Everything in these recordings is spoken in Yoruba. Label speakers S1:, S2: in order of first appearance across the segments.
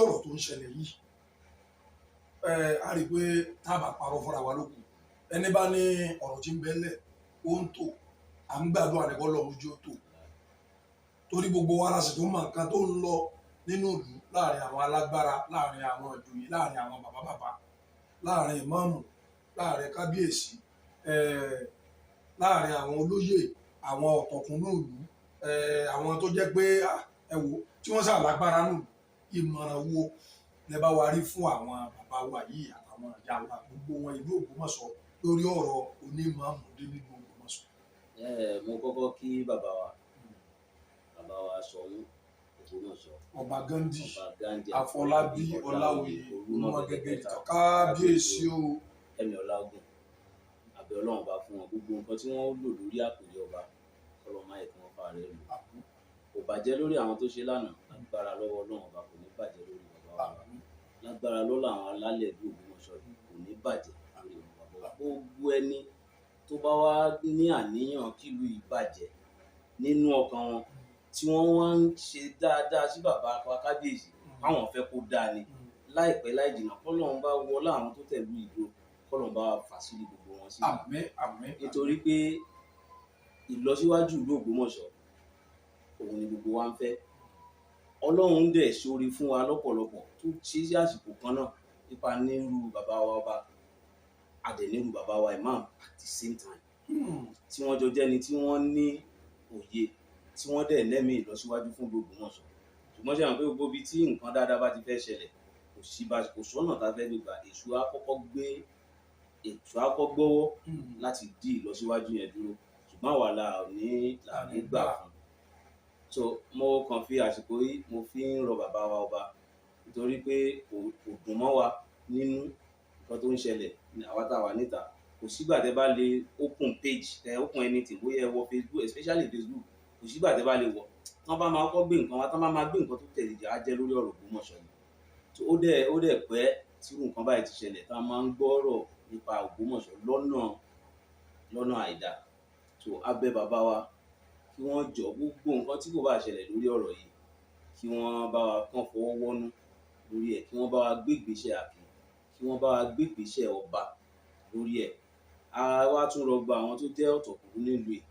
S1: Ọ̀rọ̀ tó ń ṣẹlẹ̀ yìí, a rí i pé tá a bá parọ́ fúnra wa ló kù. Ẹni bá ní ọ̀rọ̀ tí ń bẹ́lẹ̀ ó ń tò, à ń gbàdúrà ní kọ́ lọ́run ojú ó tò, torí gbogbo wa la sì tó mọ nǹkan tó ń lọ nínú ìlú, láàrin àwọn alágbára, láàrin àwọn ìjòyè, láàrin àwọn bàbá bàbá, láàrin ìmáàmù, láàrin kábíyèsí, láàrin àwọn olóyè, àwọn ọ̀tọ̀kùnú ìlú, àwọn tó jẹ́ pé ẹ wò tí wọ́n sà lágbára nù. Ìmọ̀ràn wo lẹ bá wa rí fún àwọn bàbá wa yìí àtàwọn ìyá wa, gbogbo wọn, ìlú Ògbómọ̀ṣọ́, lórí ọ̀rọ̀ onímọ̀ọ́mù dé nílùú Ògbómọ̀ṣọ́?
S2: Mo kọ́kọ́ kí bàbá wa Ṣọ̀ún Ògbómọ̀ṣọ́.
S1: Ọba Gandhi.
S2: Ọba Gandhi.
S1: Àfọlábí Ọláoyè Olúmọgẹgẹ, kábíyèsí o.
S2: Ẹ̀mí ọlágùn àbẹ̀ Ọlọ́run bá fún wọn. Gbogbo nǹkan tí wọ́n lò lórí àpèrè ọba, Ọlọ́run má yẹ kí wọ́n fa rẹ̀ lò. Kò bàjẹ́ lórí àwọn tó ṣe lánàá. Lágbára lọ́wọ́ Ọlọ́run ọba, kò ní bàjẹ́ lórí bàbá wa. Lágbára lọ́lọ́ àwọn alálẹ̀ ìlú Ògbómọ̀ṣọ́ yìí, kò ní bàjẹ́ lórí bàbá wa. Gbogbo ẹni tó bá wá ní àníyàn kílùú yìí bàjẹ́ nínú ọkàn wọn, tí wọ́n wá ń ṣe dáadáa sí bàbá wa kábíyèsí, káwọn fẹ́ kó dáa ni, láìpẹ́ láì jìnnà, kọ́lọ́run bá wọlé àwọn tó tẹ̀lú ìlú, kọ́lọ́run bá fàṣírí gbogbo wọn sí.
S1: Àmín, àmín.
S2: Nítorí pé ìlọsíwájú ìlú Ògbómọ̀ṣọ́ òun ni gbogbo wa ń fẹ́. Ọlọ́run dẹ̀ ṣoore fún wa lọ́pọ̀lọpọ̀ tó ṣe sí àsìkò kan náà nípa nírú bàbá wa ọba, adẹ̀ nírú bàbá wa imam at the same time, tí wọ́n jọ jẹ́ni tí wọ́n ní òye, tí wọ́n dẹ̀ lẹ́mìí ìlọsíwájú fún gbogbo Ògbómọ̀ṣọ́. Ṣùgbọ́n ṣe hàn pé gbogbo ibi tí nǹkan dáadáa bá ti fẹ́ ṣẹlẹ̀, kò sí bá kò sọ́nà tá a fẹ́ gbégbà, èṣù á kọ́kọ́ gbé, èṣù á kọ́kọ́ gbọ́wọ́ láti dí ìlọsíwájú yẹn dúró. Ṣùgbọ́n àwa la ò ní là ní gbà fún. So mo kàn fi àsìkò yìí, mo fi ń rọ bàbá wa ọba, nítorí pé kò dùn mọ́ wa nínú nǹkan tó ń ṣẹlẹ̀ ní àwa tá a wà níta. Kò sígbà tẹ́ bá lè open page, tẹ́ open anything, bóyá ẹ wọ Facebook, especially Facebook, kò sígbà tẹ́ bá lè wọ̀, tán bá máa kọ́ gbé nǹkan wá, tán bá máa gbé nǹkan tó tẹ̀lé jẹ́, á jẹ́ lórí ọ̀rọ̀ Ògbómọ̀ṣọ́ ni. So ó dẹ̀ pẹ́ tí irú nǹkan báyìí ti ṣẹlẹ̀, tá a máa ń gbọ́rọ̀ nípa Ògbómọ̀ṣọ́ lọ́nà àìdáa. So a bẹ̀ bàbá wa kí wọ́n jọ, gbogbo nǹkan tí kò bá ṣẹlẹ̀ lórí ọ̀rọ̀ yìí, kí wọ́n bá wa kàn fọwọ́ wọ́nú lórí ẹ̀, kí wọ́n bá wa gbé ìgbésẹ̀ àkìn, kí wọ́n bá wa gbé ìgbésẹ̀ ọba lórí ẹ̀. A wá tún rọ gba àwọn tó jẹ́ ọ̀tọ̀kùlú nílùú yìí,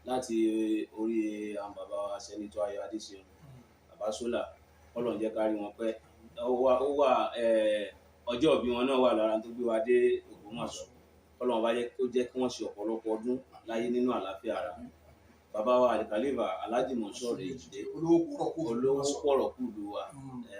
S2: láti orí àwọn bàbá wa, Senator Ayọ̀ Adéṣeun, bàbá Sólà, Ọlọ́run jẹ́ ká rí wọn pẹ́. Ó wà ọjọ́ ìbí wọn náà wà lára tó gbé wa dé Ògbómọ̀ṣọ́. Ọlọ́run bá jẹ́ kó jẹ́ kí wọ́n ṣe ọ̀pọ̀lọpọ̀ ọdún láyé nínú àlàáfíà ara. Bàbá wa Àlìkàlífà Alhaji Monsur Èjìdé.
S1: Olówó pọ̀rọ̀ kó.
S2: Olówó pọ̀rọ̀ kùlù wa,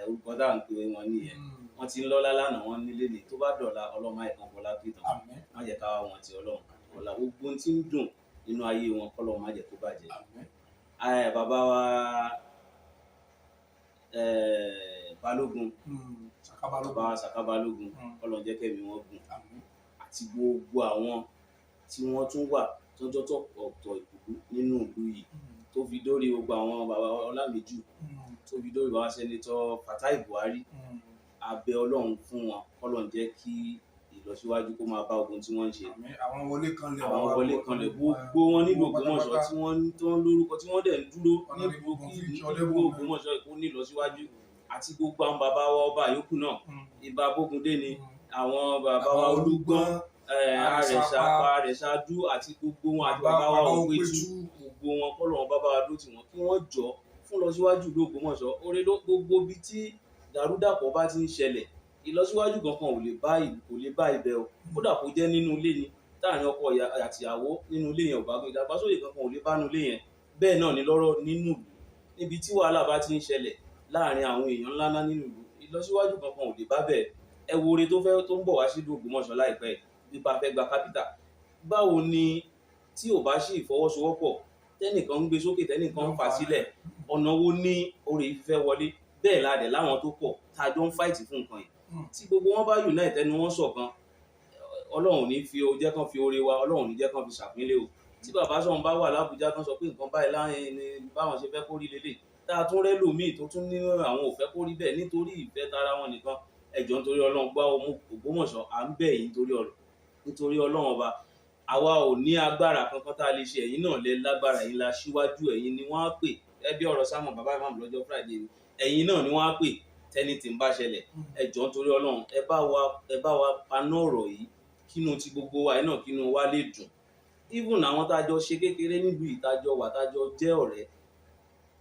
S2: orúkọ tá à ń pè wọn nìyẹn. Wọ́n ti ń lọ́lá lánàá, wọ́n nílé ní tó bá dọ̀la. Ọlọ́mọ àìkan fọlá pìtàn.
S1: Àmín.
S2: Má jẹ́ ká wá wọn ti Ọlọ́run ọ̀la. Gbogbo ohun tí ń dùn nínú ayé wọn, kọ́lọ́run má jẹ́ kó bàjẹ́.
S1: Àmín.
S2: Bàbá wa Balógun.
S1: Saka Balógun.
S2: Bàbá wa Saka Balógun, kọ́lọ́run jẹ́ kẹ́mi wọn gùn, àti gbogbo àwọn tí wọ́n tún wà tọ́jọ́ tó ọ̀tọ̀ ìkùkù nínú ìlú yìí, tó fi dórí gbogbo àwọn bàbá Ọlámìjú, tó fi dórí bàbá Senator Fatai Buhari. A bẹ̀ Ọlọ́run fún wọn, kọ́lọ́run jẹ́ kí ìlọsíwájú kó máa bá ogun tí wọ́n ń ṣe.
S1: Àmín. Àwọn wọlé kan lè
S2: Àwọn wọlé kan lè gbogbo wọn nílùú Ògbómọ̀ṣọ́ tí wọ́n tó ń lórúkọ, tí wọ́n dẹ̀ ń dúró nílùú kí ìlú Ògbómọ̀ṣọ́ kó ní ìlọsíwájú, àti gbogbo àwọn bàbá wa ọba yòókù náà, Ìbà Bógundé ni, àwọn bàbá wa Olúgbọ́n, Àrẹ̀sà, Àrẹ̀sàdú, àti gbogbo wọn, àti bàbá wa Òpètú, gbogbo wọn, kọ́lọ́run bàbá wa dúró tì wọ́n, kí wọ́n jọ fún lọ síwájú ìlú Ògbómọ̀ṣọ́. Oore ló gbogbo ibi tí dàrúdàpọ̀ bá ti ń ṣẹlẹ̀, ìlọsíwájú kankan ò lè bá ìlú, kò lè bá ibẹ̀ o. Kódà kó jẹ́ nínú ilé ni, táàrin ọkọ àtìyàwó nínú ilé yẹn ò bá gbé, ìdàgbàsókè kankan ò lè bá nínú ilé yẹn. Bẹ́ẹ̀ náà ni lọ́rọ̀ nínú ìlú, níbi tí wàhálà bá ti ń ṣẹlẹ̀ láàrin àwọn èèyàn ńláńlá nínú ìlú, ìlọsíwájú kankan ò lè bá bẹ́ẹ̀. Ẹ wo oore tó fẹ́ tó ń bọ̀ wá sílùú Ògbómọ̀ṣọ́ láìpẹ́, nípa fẹ́ gba capital. Báwo ni tí ò bá sí ìfọwọ́sowọ́pọ̀, tẹ́nìkan ń gbé sókè, tẹ́nìkan ń fà sílẹ̀, ọ̀nà wo ní oore yìí fẹ́ wọlé? Bẹ́ẹ̀ la dẹ̀ láwọn tó pọ̀ tá a jọ ń fight fún nǹkan yìí. Tí gbogbo wọn bá unite, ẹnu wọn ṣọ̀kan, Ọlọ́run ò ní fi jẹ́ kán fi oore wa, Ọlọ́run ò ní jẹ́ kán fi ṣàpínlẹ̀ o. Tí bàbá sọ̀rọ̀ bá wà lábújá, tán sọ pé nǹkan báyìí láyìn ni báwọn ṣe fẹ́ kó rí lélẹ̀, tá a tún rẹ́ lòmíì tó tún ní àwọn ò fẹ́ kó rí bẹ́ẹ̀ nítorí ìfẹ́ tara wọn nìkan, ẹ jọ̀ọ́, nítorí Ọlọ́run, gbá ọmọ Ògbómọ̀ṣọ́, à ń bẹ̀ yín nítorí ọ̀rọ̀, nítorí Ọlọ́run ọba. Àwa ò ní agbára kankan tá a lè ṣe, ẹ̀yin náà lẹ lágbára, ẹ̀yin la síwájú, ẹ̀yin ni wọ́n á pè. Ẹ bí ọ̀rọ̀ sámọ̀ bàbá ìmáàmù lọ́jọ́ Friday ni, ẹ̀yin náà ni wọ́n á pè. Tẹ́ Tẹ́ni tí ń bá ṣẹlẹ̀, ẹ jọ̀ọ́ nítorí Ọlọ́run, ẹ bá wa paná ọ̀rọ̀ yìí, kínú ti gbogbo wa yìí náà, kínú wa lè dùn. Even àwọn tá a jọ ṣe kékeré nílùú yìí, tá a jọ wà, tá a jọ jẹ́ ọ̀rẹ́,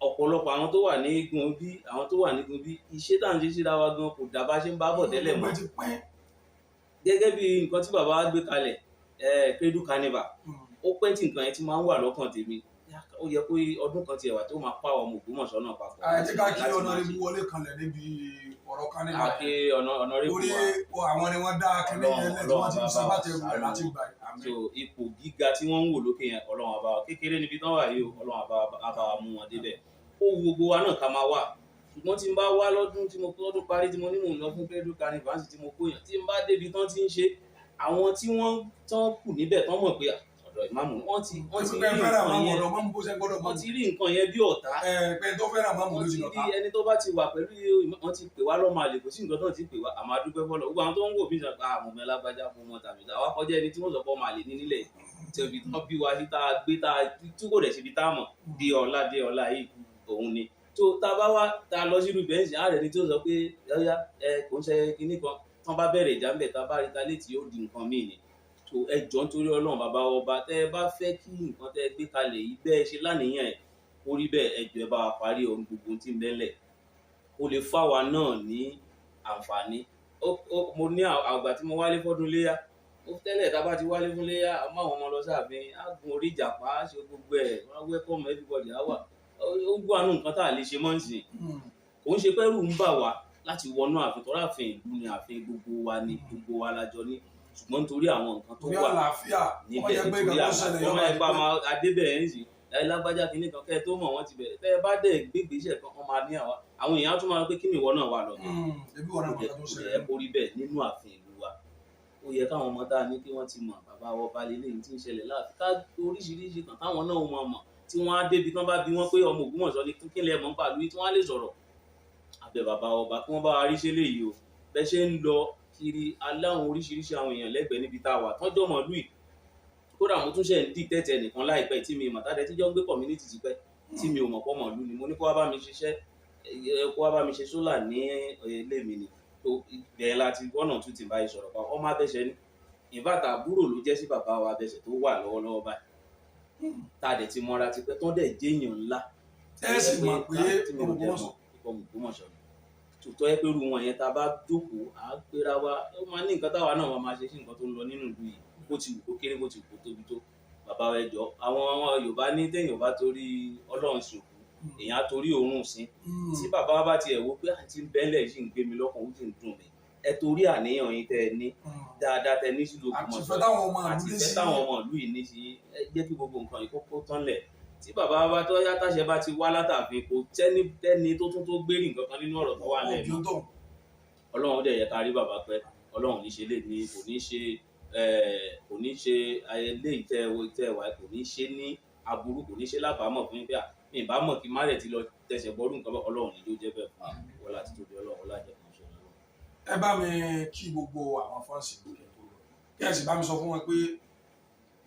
S2: ọ̀pọ̀lọpọ̀ àwọn tó wà ní igun bí, àwọn tó wà ní igun bí, iṣẹ́ tá à ń ṣe síra wa gan kò dà bá ṣe ń bá bọ̀ tẹ́lẹ̀ mọ́.
S1: Gbogbo ẹ ti pín.
S2: Gẹ́gẹ́ bí nǹkan tí bàbá wa gbé kalẹ̀, Cradle Carnival, ó pẹ́ tí nǹkan yẹn ti máa ń wà lọ́kàn tèmi. Ó yẹ kó ọdún kan tiẹ̀ wà tó máa pa ọmọ Ògbómọ̀ṣọ́ náà papọ̀.
S1: Ẹ jẹ́ ká kí
S2: láti máa
S1: Honourable
S2: ṣe.
S1: Wọlé kanlẹ̀ níbi ọ̀rọ̀ carnival.
S2: Àkè ọ̀nà Honourable
S1: Torí
S2: wa.
S1: àwọn ni wọ́n dá kínní yẹn lẹ̀ tí wọ́n ti ń
S2: Ọlọ́run
S1: sábàtẹ̀rù
S2: bá
S1: rẹ̀
S2: wa
S1: láti gbà. Àmín.
S2: So ipò gíga tí wọ́n ń wò lókè yẹn, Ọlọ́run àbá wa, kékeré níbi tán wà yìí o, Ọlọ́run àbá wa mú wọn débẹ̀. Ó wu gbogbo wa náà ká máa wà, ṣùgbọ́n tí n bá wá lọ́dún tí mo lọ́dún parí tí mo ní mò ń lọ fún Cradle Carnival tí mo kó yàn, tí n bá débi tán ti ń ṣe, àwọn tí wọ́n tán kù níbẹ̀ tán mọ̀ pé ọ̀dọ̀ ìmáàmù wọ́n ti
S1: Pé
S2: rí
S1: fẹ́ràn
S2: nǹkan
S1: máàmù
S2: yẹn
S1: ọ̀dọ̀ máàmù kó sẹ́ gbọ́dọ̀
S2: wọ́n
S1: máàmù.
S2: ti rí nǹkan yẹn bí ọ̀tá.
S1: Ẹ pé tó fẹ́ràn máàmù ló
S2: Wọ́n
S1: ti
S2: ti
S1: dọ̀tá.
S2: rí ẹni tó bá ti wà pẹ̀lú, wọ́n ti pè wá lọ́mọ àlè. Kò sí nǹkan tó ti pè wá, àmọ́ adúpẹ́ fọlọ́. Gbogbo àwọn tó ń wò mí sọ pé àmọ̀ mi alágbájá fún wọn tàbí àwa kọjá ẹni tí wọ́n sọ pé ọmọ àlè ní nílẹ̀ tí òbí tán bí wa sí tá a gbé tá a tí kò dẹ̀ síbi tá a mọ̀ di ọ̀la di ọ̀la yìí òun ni tó tá a bá wá tá a lọ sírú bẹ́ǹsì ààrẹ ni tí ó sọ pé ọ̀yá ẹ kò ń ṣe kinní kan tán bá bẹ̀rẹ̀ ìjà ńbẹ̀, tá a bá rí ta létí yóò di nǹkan míì ni. Tó ẹ jọ̀ọ́ nítorí Ọlọ́run, bàbá ọba, tẹ́ ẹ bá fẹ́ kí nǹkan tẹ́ ẹ gbé kalẹ̀ yìí bẹ́ẹ̀ ṣe láníyàn ẹ̀ kó rí bẹ́ẹ̀, ẹ jọ̀ọ́, ẹ bá wa parí ohun gbogbo tí ń bẹ́lẹ̀ kó lè fáwa náà ní àǹfààní. Mo ní àgbà tí mo wálé fọ́dún léyà ó tẹ́lẹ̀, tá a bá ti wálé fún léyà, a máa wọn ọmọ lọ sáàfin, á gun orí ìjàpá, á ṣe gbogbo ẹ̀, wọ́n á welcome everybody, á wà ó gbọ́ àánú. Nǹkan tá a lè ṣe mọ́ ń sìn, kò ń ṣe pẹ́rù ń bà wá láti wọnú ààfin, tọ́lá ààfin ìlú ni, ààfin gbogbo wa ni, gbogbo wa la jọ ní, ṣùgbọ́n nítorí àwọn nǹkan tó
S1: Torí
S2: wà
S1: àlàáfíà wọ́n
S2: níbẹ̀,
S1: jẹ́ pé
S2: nítorí
S1: nǹkan tó ṣẹlẹ̀
S2: àlàáfíà
S1: yọ̀ọ́
S2: ọmọ
S1: máa
S2: ẹgbàá máa adébẹ̀ ẹ̀ ń sìn ẹ lágbájá kìíní kan kẹ́ ẹ tó mọ̀ wọ́n ti bẹ̀rẹ̀. Tẹ́ ẹ bá dẹ̀ gbégbèsè kan, wọ́n máa ní àwọn èèyàn á tún máa pé kí ni ìwọ náà wà lọ.
S1: Ebi wọn náà
S2: Kò
S1: mọ̀
S2: dẹ̀
S1: nǹkan tó
S2: kò dẹ̀
S1: ṣẹlẹ̀.
S2: Yẹ kó rí bẹ́ẹ̀ nínú ààfin ìlú wa. Ó yẹ káwọn ọmọ tá a ní kí wọ́n ti mọ̀ bàbá ọba lélẹ́yìn tí ń ṣẹlẹ̀ láàfin, ká oríṣiríṣi kan táwọn náà mọ̀ mọ̀ tí wọ́n á débi tán bá bí wọ́n pé ọmọ Ògbómọ̀ṣọ́ ni, kí lẹ mọ̀ ń pàlú tí wọ́n á lè sọ̀rọ̀. Àbẹ̀ bàbá ọba kí wọ́n bá wa rí ṣe léyìí o. Bẹ́ẹ̀ ṣe ń lọ kiri aláwọn oríṣiríṣi àwọn èèyàn lẹ́gbẹ̀ẹ́ níbi tá a wà tọ́jọ́ mọ̀ lùi. Kódà mo tún ṣe ń dìtẹ̀tẹ̀ nìkan láìpẹ́ tí mi mọ̀ tádẹ tíjọ́ ń gbé community tipẹ́ tí mi ò mọ̀ pọ́ mọ̀ lù ni. Mo ní kó wá bá mi ṣiṣẹ́, kó wá bá mi ṣe solar ní ilé mi ni. Tó bẹ̀rẹ̀ láti one or two tí n bá yìí sọ̀rọ̀ pa ọmọ abẹ́ṣẹ́ ni. In fact, àbúrò ló jẹ́ sí bàbá wa abẹ́ṣẹ́ tó wà lọ́wọ́lọ́wọ́ báyìí, tá a dẹ̀ ti mọ́ra tipẹ́, tán dẹ̀ jẹ́yàn ńlá.
S1: Ẹ sì mọ̀ pé
S2: tí mi ò dẹ̀
S1: Ògbómọ̀ṣọ́
S2: mọ̀ ọmọ Ògbómọ̀ṣọ́ ni. Tòótọ́ ẹ pé irú wọn yẹn, tá a bá jókòó, à á pera wa, ó máa ní nǹkan táwa náà máa ṣe sí nǹkan tó ń lọ nínú ìlú yìí, bó ti wù kó kéré, bó ti wù kó tóbi tó. Bàbá wa, ẹ jọ̀ọ́, àwọn Yorùbá ní téèyàn bá torí Ọlọ́run sòkú, èèyàn á torí òórùn sí. Tí bàbá wa bá tiẹ̀ wò pé àti bẹ́lẹ̀ yìí ń gbé mi lọ́kàn, ó sì ń dùn mí, ẹ torí àníyàn yín tẹ́ ẹ ní dáadáa tẹ́ ní sílùú
S1: àti
S2: Ògbómọ̀ṣọ́
S1: ìfẹ́ táwọn ọmọ
S2: àti
S1: ìlú ní
S2: ìfẹ́
S1: sí
S2: táwọn ọmọ ìlú yìí ní sí, ẹ jẹ́ kí gbogbo nǹkan yìí kókó tán lẹ̀. Tí bàbá wa tó yá táṣẹ bá ti wá látàfin, kò tẹ́ni tẹ́ni tó tún tó gbérí nǹkan kan nínú ọ̀rọ̀ tó wà lẹ́nu.
S1: Òbí ó tó.
S2: Ọlọ́run dẹ̀ yẹ ká rí bàbá pẹ́. Ọlọ́run ní ṣe lè ní kò ní ṣe kò ní ṣe ilé ìtẹ́ wà, kò ní ṣe ní aburú, kò ní ṣe lábàámọ̀ fún yín pé à mi ìbá mọ̀ kí má rẹ̀ ti lọ tẹsẹ̀ bọ́rú nǹkan bá. Ọlọ́run ní ló jẹ́ bẹ́ẹ̀ fún mi. Wọ́n láti tóbi Ọlọ́run ọlájẹ kan ṣe ọlọ́run.
S1: Ẹ bá mi kí gbogbo àwọn fans ìlú tó lọ, kí ẹ sì bá mi sọ fún wọn pé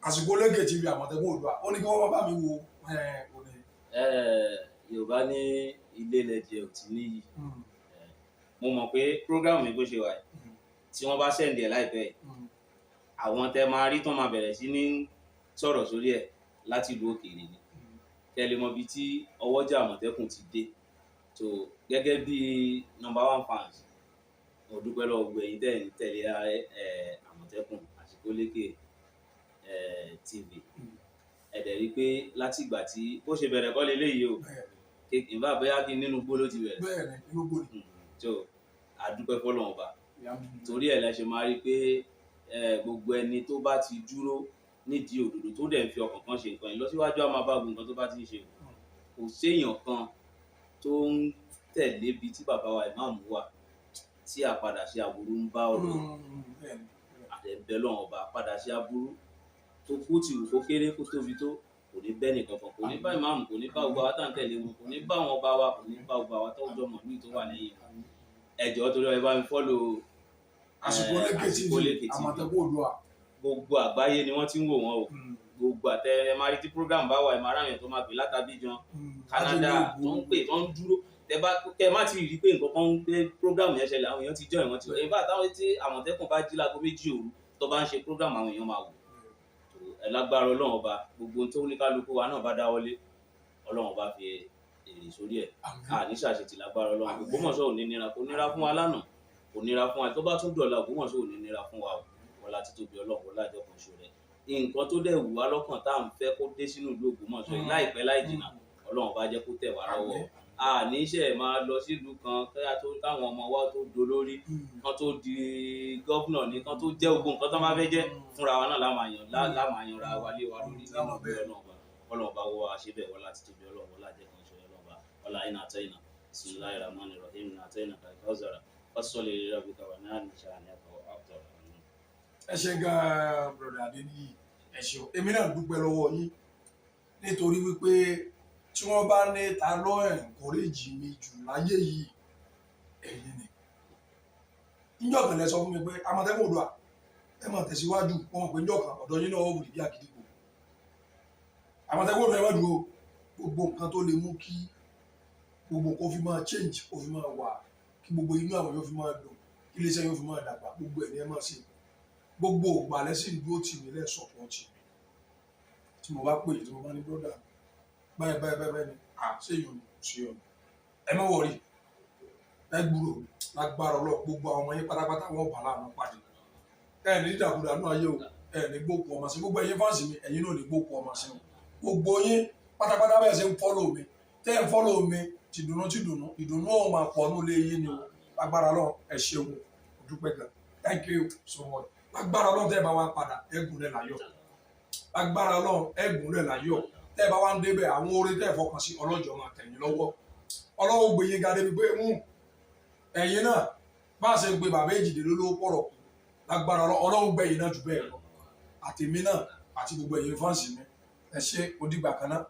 S1: àsìkò Lékè TV Àmọ̀tẹ́kùn Oòduà ó ní kí wọ́n bá mi wo òní.
S2: Yorùbá ní ilé lẹ́jẹ̀ ò ti níyì. Mo mọ̀ pé program mi bó ṣe wà yìí, tí wọ́n bá send ẹ̀ láìpẹ́ yìí, àwọn tẹ máa rí tán máa bẹ̀rẹ̀ sí ní sọ̀rọ̀ sórí ẹ̀ láti ìlú òkèèrè ni, kẹ́ lè mọ ibi tí ọwọ́jà Àmọ̀tẹ́kùn ti dé. So gẹ́gẹ́ bí number one fans, mo dúpẹ́ lọ́wọ́ gbogbo ẹ̀yin tẹ́ ẹ̀ ń tẹ̀lé Àmọ̀tẹ́kùn Àsìkò Lékè TV. Ẹ dẹ̀ rí i pé láti ìgbà tí bó ṣe bẹ̀rẹ̀ kọ́ leléyìí o, ìbá bóyá kí nínú gbó ló ti bẹ̀rẹ̀.
S1: Bẹ́ẹ̀ ni, inú gbòdì.
S2: So a dúpẹ́ fọ́lọ́run Ọba. Torí ẹ̀ la ṣe máa rí i pé gbogbo ẹni tó bá ti dúró nídìí òdodo, tó dẹ̀ ń fi ọkàn kan ṣe nǹkan, ìlọsíwájú á máa bá gbogbo nǹkan tó bá ti ń ṣe. Kò séèyàn kan tó ń tẹ̀lé ibi tí bàbá wa ìmáàmù wà tí àpadà sí aburú ń bá ọ̀rọ̀ àdẹ̀bẹ̀ lọ́wọ́n Ọba. Padà sí aburú tó kó ti wù kó kéré kó tóbi tó, kò ní bẹ́ẹ̀ nìkan kan, kò ní bá ìmáàmù, kò ní bá gbogbo àwa tá à ń tẹ̀lé wọn, kò ní bá àwọn ọba wa, kò ní bá gbogbo àwa tó ń jọmọ̀ ní tó wà lẹ́yìn wọn. Ẹ jọ̀ọ́, torí ẹ bá mi follow
S1: Àsìkò Lékè TV.
S2: Àsìkò Lékè TV.
S1: Àmọ̀tẹ́kùn Oòduà.
S2: Gbogbo àgbáyé ni wọ́n ti ń wò wọ́n o. Gbogbo àtẹ ẹ máa rí tí program bá wà, ẹ máa ráyàn tó máa pè látàbíjan, Canada, tó ń pè, tó ń dúró. Tẹ bá kẹ má ti rí i pé nǹkan kan ń gbé program yẹn ṣẹlẹ̀, àwọn èèyàn ti join, wọ́n ti in fact, táwọn tí Àmọ̀tẹ́kùn bá jí láago 2 òru tó bá ń ṣe program, àwọn èèyàn máa wò. Ẹ lágbára Ọlọ́run Ọba, gbogbo ohun tó ní kálukú wa náà bá dáwọ́lé, Ọlọ́run Ọba fi èrè sórí ẹ̀. Àní ṣàṣetì lágbára Ọlọ́run. Ògbómọ̀ṣọ́ ò ní nira, kò nira fún wa lánàá, kò nira fún wa, tó bá tún dọ̀la, Ògbómọ̀ṣọ́ ò ní nira fún wa o. Wọlá títóbi Ọlọ́run, wọlá àjọkàn ṣo rẹ̀, nǹkan tó dẹ̀ wù wá lọ́kàn tá à ń fẹ́ kó dé sínú ìlú Ògbómọ̀ṣọ́ yìí láìpẹ́ láì jìnnà, Ọlọ́run bá jẹ́ kó tẹ̀ wá lọ́wọ́. Àní ṣe máa lọ sílùú kan kẹ́yà tó káwọn ọmọ wa tó dolórí kan, tó di governor ní kan, tó jẹ́ ogun nǹkan tó máa fẹ́ jẹ́ fúnra wa náà láàmà yàn ra wa lé wa lórí nínú ìlú. Ọlọ́run Ọba, Ọlọ́run bá wọ́ wa ṣe bẹ́ẹ̀. Wọlá títóbi Ọlọ́run, wọlá àjẹkàn ṣo Ọlọ́run Ọba, wọlá iná àtẹ́yìnà. Bismillahir rahmanir rahim. Inna a'tainaka al-kawthar fasalli li rabbika wanhar shani'aka huwa abtar.
S1: Ẹ ṣe gan-an, brother Adéníyì, ẹ ṣeun. Èmi náà dúpẹ́ lọ́wọ́ yín nítorí wípé tí wọ́n bá ní ta ló encourage mi jù láyé yìí, ẹ̀yin ni. Níjọ́ kan lẹ sọ fún mi pé Àmọ̀tẹ́kùn Oòduà, ẹ máa tẹ̀síwájú. Wọ́n mọ̀ pé níjọ́ kan ọ̀dọ̀ yín náà ó wù bí àgídìgbò. Àmọ̀tẹ́kùn Oòduà, ẹ má dúró. Gbogbo nǹkan tó lè mú kí gbogbo kó fi máa change, kó fi máa wà, kí gbogbo inú àwọn yóò fi máa dùn, kí iléeṣẹ́ yóò fi máa dàgbà, gbogbo ẹ̀ ní ẹ máa ṣe. Gbogbo ògbà lẹ́sìn dúró tì mí, lẹ́ support mi. Tí mo bá pè é, tí mo bá ní, "Brother, báyìí báyìí báyìí báyìí ni," à ṣé yòó ṣe yòó, ẹ má worry, ẹ gbúrò lágbára ọlọ́. Gbogbo àwọn ọmọ yín pátápátá, wọn bá láàánú pàdé. Ẹ ní dídàkudà náà ayé o, ẹ ní gbókù ọmọ sí. Gbogbo ẹ̀yin fans mi, ẹ̀yin náà ní gbókù ọmọ sí o. Gbogbo yín pátápátá, bẹ́ẹ̀ ṣe ń follow mi, tẹ́ ẹ̀ ń follow mi tìdùnnú tìdùnnú, ìdùnnú ọ̀hún máa pọ̀ ní ilé yín ni o. Lágbára Ọlọ́run, ẹ ṣeun, mo dúpẹ́ gan. Thank you so much. Lágbára Ọlọ́run, tẹ́ ẹ bá wá padà, ẹ gúnlẹ̀ láyọ̀. Lágbára Ọlọ́run, ẹ gúnlẹ̀ láyọ̀. Tẹ́ ẹ bá wá ń débẹ̀, àwọn oore tẹ́ ẹ fọkàn sí, ọlọ́jọ́ máa tẹ̀yìn lọ́wọ́. Ọlọ́run gbé yín ga débi pé ẹ̀yin náà bá a ṣe ń pe bàbá èjìdínlólówó pọ̀rọ̀ kù. Lágbára Ọlọ́run, gbẹ̀yìn náà jù bẹ́ẹ̀ lọ, àtèmi náà àti gbogbo ẹ̀yin fans mi. Ẹ ṣé, ó dìgbà kan náà.